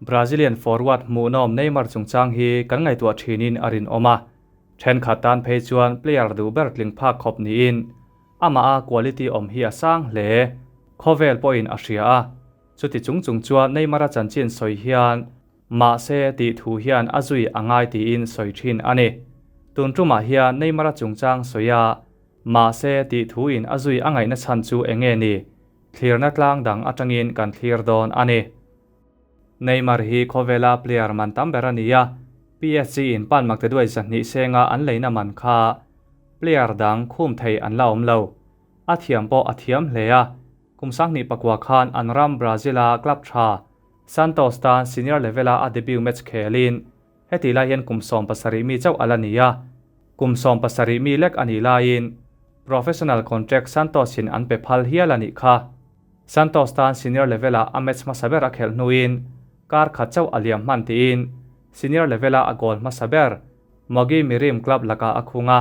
Brazilian forward hmuhnawm Neymar chungchang hi kan ngaihtuah thinin a rinawm a, thenkhat tan phei chuan player duh ber tling phak khawp niin amah a quality awm hi a sang hle. Khawvel pawhin a hria a, chuti chung chung chuan Neymar-a chanchin sawi hian mahse tih thu hian a zui a ngai tiin sawi thin a ni. Tun tumah hian Neymar-a chungchang sawi a, mahse tih thuin a zui a ngaihna chhan chu eng nge ni? Thlirna tlang dang atangin kan thlir dawn a ni. Neymar hi khawvela player man tam ber a ni a, PSG in pan maktaduai 200 senga an leina man kha player dang khum thei an la awm lo. A thiam pawh a thiam hle a, kum 2009 khan an ram Brazil-a club tha Santos tan senior level-a a debut match khelin heti lai hian kum 17 mi chauh a la ni a, kum 17 mi lek a nih laiin professional contract Santos in an pe phal hial a nih kha. Santos tan senior level-ah a match hmasa ber a khelh hnuin kar khat chauh a liam hman tiin senior level-a a goal hmasa ber Mogi Mirim club lakah a khung a.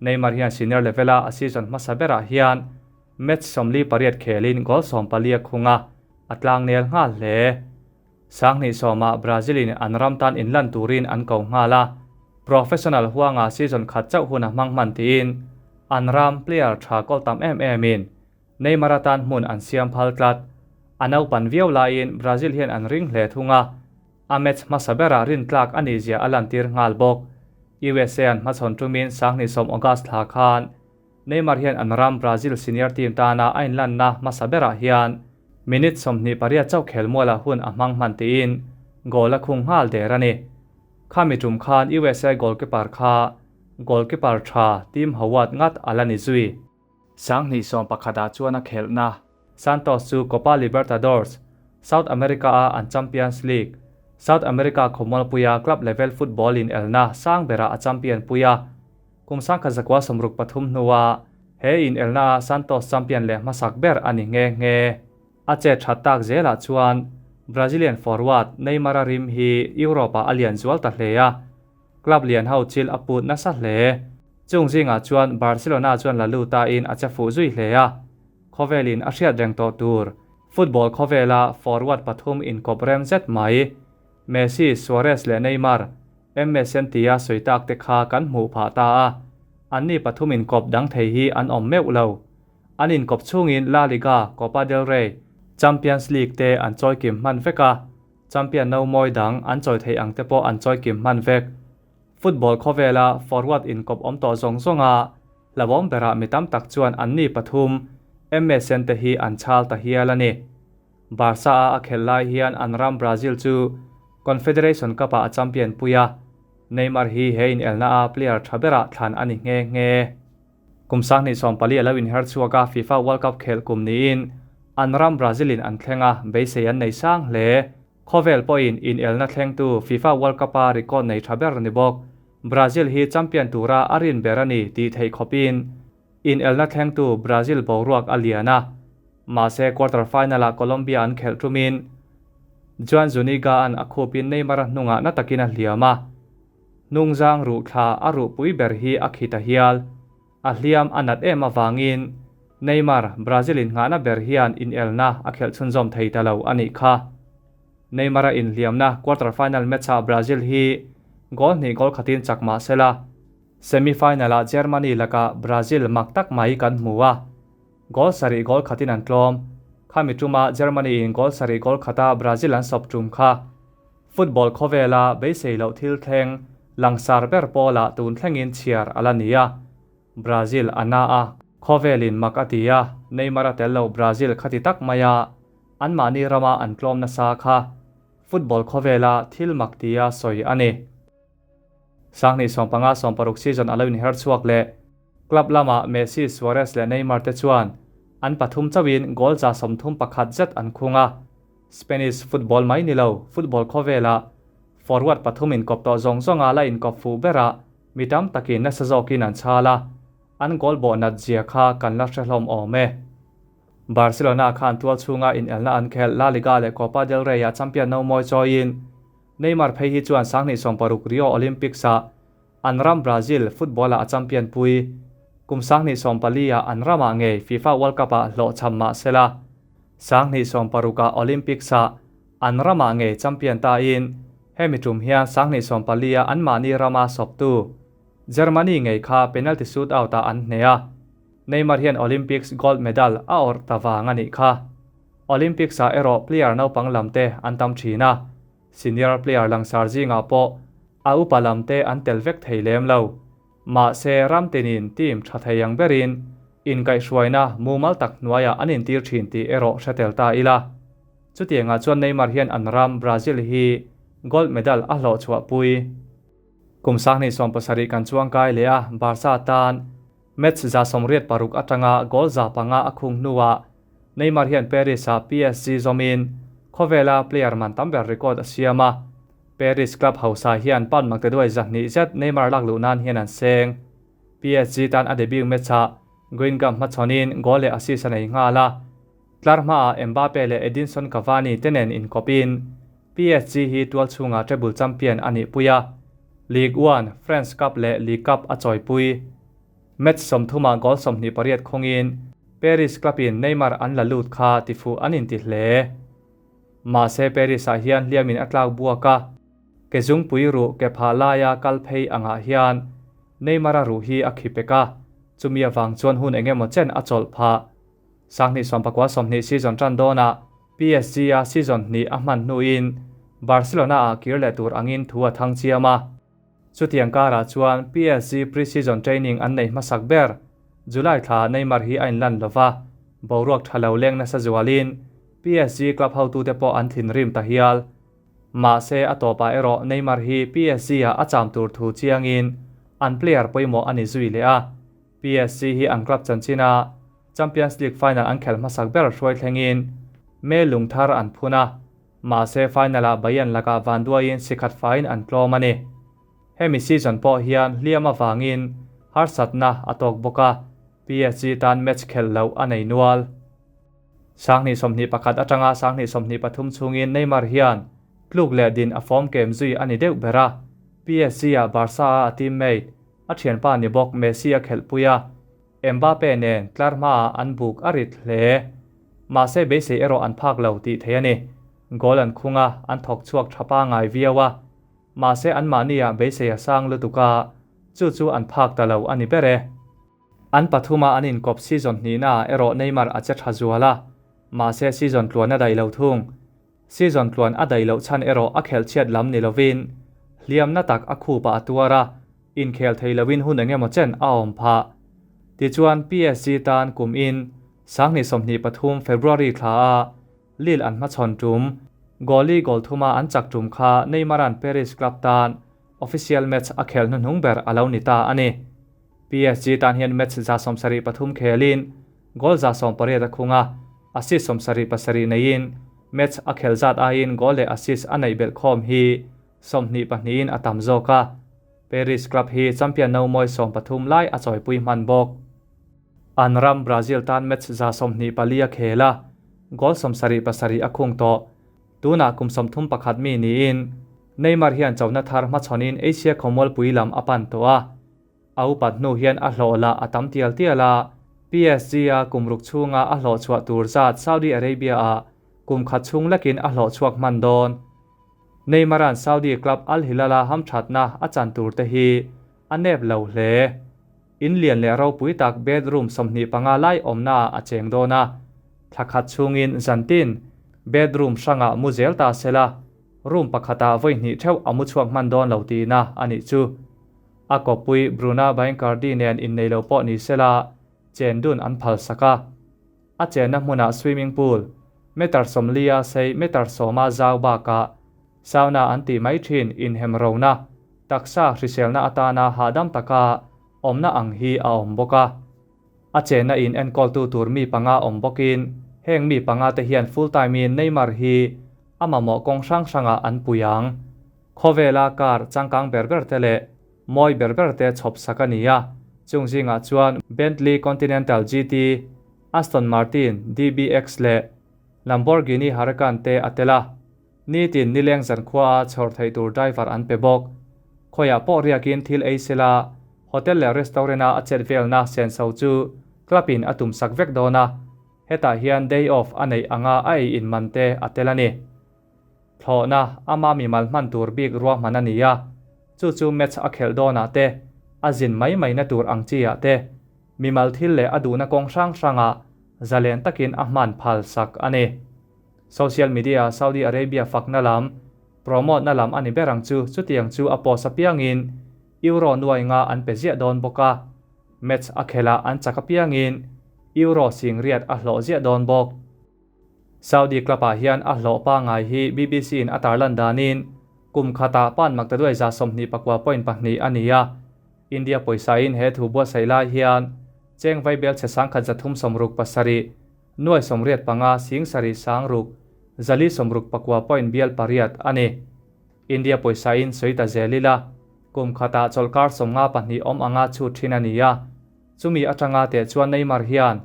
Neymar hian senior level-a a season hmasa berah hian match 48 khelin goal 14 a khung a, a tlang nel nghal hle. 2010ah Brazil-in an ram tan inlan turin an ko nghal a, professional huanga season khat chauh hun a hmang hman tiin an ram player tha kawl tam em emin Neymar atan hmun an siam phal tlat. A naupan viau laiin Brazil hian an ring hle thung a, a match hmasa berah rin tlak a nih zia a lantir nghal bawk. USA an hmachhawn tumin 2010 August thla khan Neymar hian an ram Brazil senior team tana a inlanna hmasa berah hian minute 28 chauh khelmualah hun a hmang hman tiin goal a khung nghal der a ni. Khami tum khan USA goalkeeper kha goalkeeper tha Tim Howard ngat a la ni zui. 2011ah chuan a khelhna Santos chu Copa Libertadores, South America-a an Champions League, South America khawmualpuia club level football in elna sang berah a champion pui a. Kum 1963 hnua he in elna a Santos champion leh hmasak ber a ni nghe nghe. A che that tak zelah chuan Brazilian forward Neymar-a rim hi Europe-ah a lian zual ta hle a, club lian ho chil a put nasa hle. Chung zingah chuan Barcelona chuan la luta in a che fuh zui hle a, khawvelin a hriat reng tawh tur football khawvela forward pathum inkawp rem zet mai. Messi, Suarez leh Neymar, MSN tia sawi tak te kha kan hmuh phah ta a, anni pathum inkawp dang thei hi an awm meuh lo. An inkawp chungin La Liga, Copa del Rey, Champions League te an chawi kim hman vek a, champion no mawi dang an chawi theih ang te pawh an chawi kim hman vek. Football khawvela forward inkawp awm tawh zawng zawng a, hlauhawm berah mi tam tak chuan anni pathum MSN te hi an chhal ta hial a ni. Barca-a a khelh lai hian an ram Brazil chu Confederation Cup-ah a champion pui a, Neymar hi he inelna a player tha berah thlan a ni nghe nghe. Kum 2014 a lo inher chhuak a, FIFA World Cup khelh kum niin an ram Brazil-in an thleng a, beisei an nei sang hle. Khawvel pawhin inelna thlengtu FIFA World Cup-a record nei tha ber ni bawk. Brazil hi champion tura a rin ber a ni tih theih khawpin inelna thlengtu Brazil boruak a lian a, mahse quarter final-ah Colombia an khelh tumin Juan Zuniga-a'n a khupin Neymar-a hnungah na takin a hliam a, hnungzang ruh thla a ruhpui ber hi a khit a hial. A hliam a nat em avangin Neymar, Brazil-in nghahna ber hian inelna a khelh chhunzawm thei ta lo a nih kha. Neymar-a inhliamna quarter final match-ah Brazil hi goal hnih goal khatin chak mah sela, semi final-ah Germany lakah Brazil mak tak mai kan hmu a, goal sarih goal khatin an tlawm. Khami tuma Germany-in goal sarih goal khata Brazil an sawp tum kha football khawvela beisei loh thil thleng langsar ber pawlah tun thlengin chhiar a la ni a. Brazil a na a, khawvelin mak a ti a, Neymar a tel lo Brazil khati tak mai a, anmahni rama an tlawm nasa kha football khawvela thil mak tia sawi a ni. 2015 16 season a lo inher chhuak leh club lamah Messi, Suarez leh Neymar te chuan an pathum chauhin goal 31 zet an khung a. Spanish football mai ni lo, football khawvela forward pathum inkawp tawh zawng zawnga la inkawp fuh berah mi tam takin nasa zawkin an chhal a, an goal bawh nat zia kha kan la hre hlawm awm e. Barcelona khan tual chhunga inelna an khelh La Liga leh Copa del Rey-ah champion no mawi chawiin Neymar phei hi chuan 2016 Rio Olympics-ah an ram Brazil football-ah a champion pui. Kum 2014-ah an ramah ngei FIFA World Cup-ah hlawh cham mah sela, 2016-ah Olympics-ah An ramah ngei champion ta in hemi tum hian 2014 a anmahni rama sawptu Germany ngei kha penalty shootout ah an hneh a, Neymar hian Olympics gold medal a awrh ta vang a nih kha. Olympics ah erawh player naupang lam te an tam thin a, senior player langsar zingah pawh a upa lam te an tel vek thei lem lo. Mahse ram tinin team tha thei ang berin inkaihhruaina mumal tak hnuaiah an intir thin tih erawh hre tel ta ila. Chutiangah chuan Neymar hian an ram Brazil hi gold medal a hlawh chhuahpui. Kum 2017 kan chuangkai leh a, Barca tan match 186 atanga goal 500 a khung hnuah Neymar hian Paris-ah PSG zawmin khawvela player man tam ber record a siam a. Paris club hausa hian pound maktaduai 200 zet Neymar lak luh nan hian an seng. PSG tan a debut match-ah Guingamp hmachhawnin goal leh assist a nei nghal a. Tlar hmaah Mbappe leh Edinson Cavani te nen inkawpin PSG hi tual chhunga treble champion a nihpui a, Ligue 1, French Cup leh League Cup a chawipui. Match 30ah goal 28 khungin Paris club-in Neymar an la lut kha tifuh an inti hle. Mahse Paris-ah hian hliamin a tlak buak a, ke zungpui ruh ke phah laia kal phei angah hian Neymar-a ruh hi a khi pek a, chumi avang chuan hun eng emaw chen a chawlh phah. 2019/20 season tan dawnah PSG-a season hnih a hman hnuin Barcelona-ah kir leh tur angin thu a thang chiam a. Chutiang karah chuan PSG pre-season training an nei hmasak ber. July thla Neymar hi a inlan lova, boruak tha lo leng nasa zualin PSG club hotute pawh an thinrim ta hial. Mahse a tawpah erawh Neymar hi PSG-ah a cham tur thu chiangin an player pawimawh a ni zui leh a. PSG hi an club chanchina Champions League final an khelh hmasak ber hruai thlengin May lung thar an phun a, mahse final-ah Bayern lakah vanduaiin sikhat faiin an tlawm a ni. Hemi season pawh hian hliam avangin harsatna a tawk bawk a, PSG tan match khelh loh a nei nual. 2021 atanga 2023 chhungin Neymar hian tluk leh din a form kem zui a ni deuh ber a, PSG-ah Barca-a a teammate, a thianpa ni bawk Messi a khelhpui a, Mbappe nen tlar hmaah an buk a rit hle. Mahse beisei erawh an phak lo tih theih a ni. Goal an khung a, an thawk chhuak tha pangai viau a. Mahse anmahniah beisei a sang lutuk a, chu chu an phak ta lo a ni ber e. An pathuma an inkawp season hnihnaah erawh Neymar a che tha zual a, mahse season tluan a daih lo thung. Season tluan a daih loh chhan erawh a khelh chhiat lam ni lovin hliamna tak a khupah a tuar a, inkhel thei loin hun eng emaw chen a awm phah. Tichuan PSG tan kum in 2023 February thla a Lille an hmachhawn tum, goalie goal thuma an chak tum kha Neymar-a'n Paris club tan official match a khel hnuhnung ber a lo ni ta a ni. PSG tan hian match 73 khelin goal 108 a khung a, assist 77 neiin match a khel zat aiin goal leh assist a neih belh khawm hi 22 in a tam zawk a. Paris club hi champion no mawi 13 lai a chawipui hman bawk. An ram Brazil tan match 24 a khel a, goal 77 a khung tawh. Tunah kum 31 mi niin Neymar hian chona thar hmachhawnin Asia khawmualpui lam a pan tawh a. A upat hnu hian a hlawh lah a tam tial tial a, PSG-a kum ruk chhunga a hlawh chhuah tur zat Saudi Arabia-ah kum khat chhung lekin a hlawh chhuak hman dawn. Neymar-a'n Saudi club Al Hilal-a hamthatna a chan tur te hi a nep lo hle. In lian leh ropui tak bedroom 25 lai awmnaah a cheng dawn a, thla khat chhungin zantin bedroom hrangah mu zel ta sela, room pakhatah vawi hnih theuh a mu chhuak hman dawn lo tihna a nih chu. A kawppui Bruna Biancardi nen innei lo pawh ni sela chen dun an phal sak a. A chenna hmunah swimming pool, meter 40 a sei meter 10 a zau bakah sauna an tih mai thin inhem rona, taksa hriselna atana hahdam taka awmna ang hi a awm bawk a. A chenna in enkawltu tur mi panga awm bawkin heng mi panga te hian full time in Neymar hi a mamawh kawng hrang hrangah an pui ang. Khawvela car changkang ber ber te leh mawi ber ber te chhawp sak a ni a, chung zingah chuan Bentley Continental GT, Aston Martin DBX leh Lamborghini Huracan te a tel a. Nitin nileng zankhua a chhawr theih tur driver an pe bawk. Khawiah pawh riakin thil ei sela, hotel leh restaurant-a a chet velna senso chu club-in a tum sak vek dawn a, hetah hian day off a neih anga a ei in man te a tel a ni. Thlawhna, ama mimal hman tur bik ruahman a ni a, chu chu match a khelh dawnah te, a zin mai maina tur ang chi ah te, mimal thil leh a duhna kawng hrang hrangah zalen takin a hman phal sak a ni. Social media-a Saudi Arabia fakna lam, promote na lam a ni ber ang chu, chutiang chu a post apiangin Euro nuai nga an pe ziah dawn bawk a, match a khelh ah an chak apiangin Euro singriat a hlawh ziah dawn bawk. Saudi club ah hian a hlawh pangai hi BBC in a tarlan danin kum khatah pan maktaduai 24.2 a ni a, India pawisa in he thu buatsaih lai hian cheng vaibel chhe 1367 nuai 85 sing sarih sang ruk zali sawmruk pakua point bial pariat a ni. India pawisa in sawi ta zel ila, kum khatah chawlhkar 52 awm anga chhut thin a ni a, chumi atanga teh chuan Neymar hian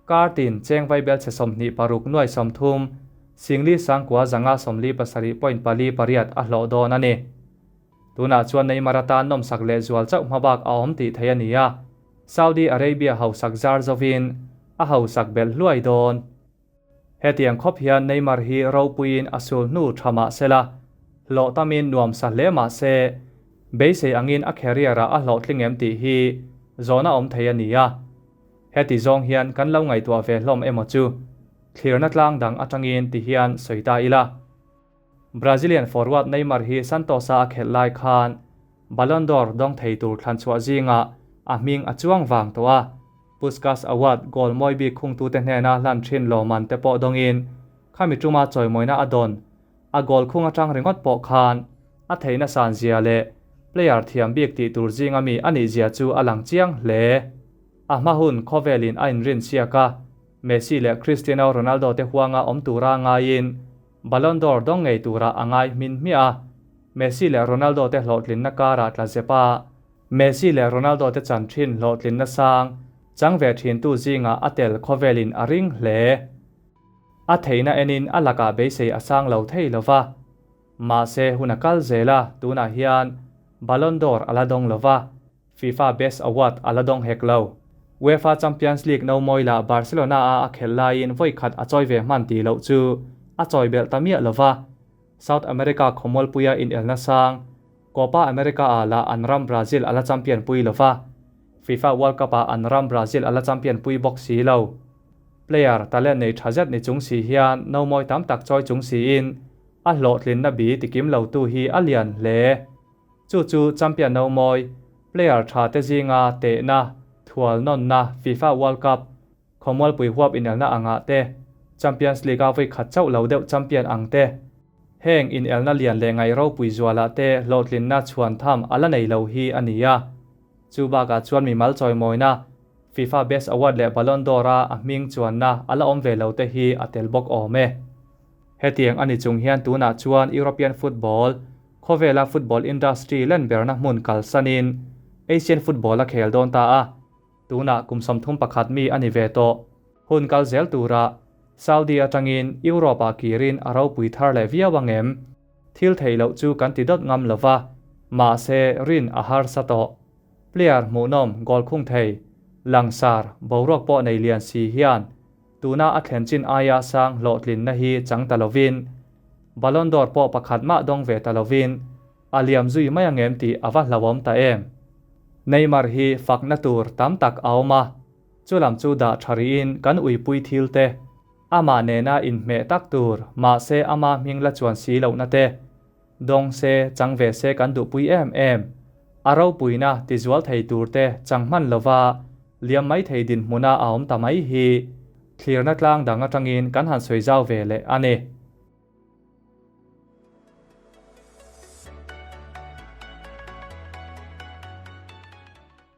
kar tin cheng vaibel chhe 26 nuai 30 singli sangkua zanga 47 point pali pariat a hlawh dawn a ni. Tunah chuan Neymar atan nawmsak leh zual chauh hmabak a awm tih theih a ni a, Saudi Arabia hausak zar zovin a hausak belh hluai dawn. Hetiang khawp hian Neymar hi ropuiin a sul hnu tha mah sela, hlawh tamin nuam sa hle mah se, beisei angin a career ah a hlawhtling em tih hi zawhna awm thei a ni a. Heti zawng hian kan lo ngaihtuah ve hlawm emaw chu thlirna tlang dang atangin ti hian sawi ta ila. Brazilian forward Neymar hi Santos-a a khelh lai khan Ballon d'Or dawng thei tur thlan chhuah zingah a hming a chuang vang tawh a, Puskas Award goal mawi bik khungtute hnena hlan thin lawmman te pawh dawngin khami tuma chawimawina a dawn a goal khung atang ringawt pawh khan a theihna san zia leh player thiam bik tih tur zinga mi a nih zia chu a lang chiang hle. A hma hun khawvelin a inrin siak a, Messi leh Cristiano Ronaldo te huanga awm tura ngaiin Ballon d'Or dawng ngei turah a ngai hmin hmiah a, Messi leh Ronaldo te hlawhtlinna karah tla zep a, Messi leh Ronaldo te chan thin hlawhtlinna sang chang ve thintu zingah a tel khawvelin a ring hle. A theihna enin a lakah beisei a sang lo thei lo va. Mahse hun a kal zel a, tunah hian Ballon d'Or a la dawng lo va, FIFA Best Award a la dawng hek lo. UEFA Champions League no mawi lah Barcelona a a khelh laiin vawi khat a chawi ve hman tih loh chu a chawi belh ta miah lo va. South America khawmualpuia inelna sang Copa America ah lah an ram Brazil a la champion pui lo va, FIFA World Cup ah an ram Brazil a la champion pui bawk si lo. Player talent nei tha zet ni chung si hian no mawi tam tak chawi chung siin a hlawhtlinna bi tikim lo tu hi a lian hle. Chu chu champion no mawi player tha te zinga tehna, thual nawnna FIFA World Cup khawmualpui huap inelna angah te, Champions League a vawi khat chauh lo deuh champion ang te, heng inelna lian leh ngaih ropui zualah te hlawhtlinna chhuan tham a la nei lo hi a ni a. Chu bakah chuan mimal chawimawina, FIFA Best Award leh Ballon d'Or a a hming chuanna a la awm ve lo te hi a tel bawk awm e. Hetiang a ni chung hian tunah chuan European football, khawvela football industry len berna hmun kalsanin Asian football a khel dawn ta a. Tunah kum 31 mi a ni ve tawh. Hun kal zel tura Saudi atangin Europe ah kirin a ropui thar leh viau ang em? Thil theih loh chu kan ti dawt ngam lo va, mahse rin a harsa tawh. Player hmuhnawm goal khung thei, langsar, boruak pawh nei lian si hian tuna a thlen chin aia sang hlawhtlinna hi chang ta lovin Ballon d'Or pawh pakhat mah dawng ve ta lovin a liam zui mai ang em tih a va hlauhawm ta em? Neymar hi fakna tur tam tak a awm a, chulam chu dah tha rihin kan uipui thil te, amah nena inhmeh tak tur mahse ama hming la chuan si lohna te, dawng se chang ve se kan duhpui em em, a ropuina tizual thei tur te chang hman lova liam mai thei dinhmuna a awm ta mai hi thlirna tlang dang atangin kan han sawi zau ve leh a ni.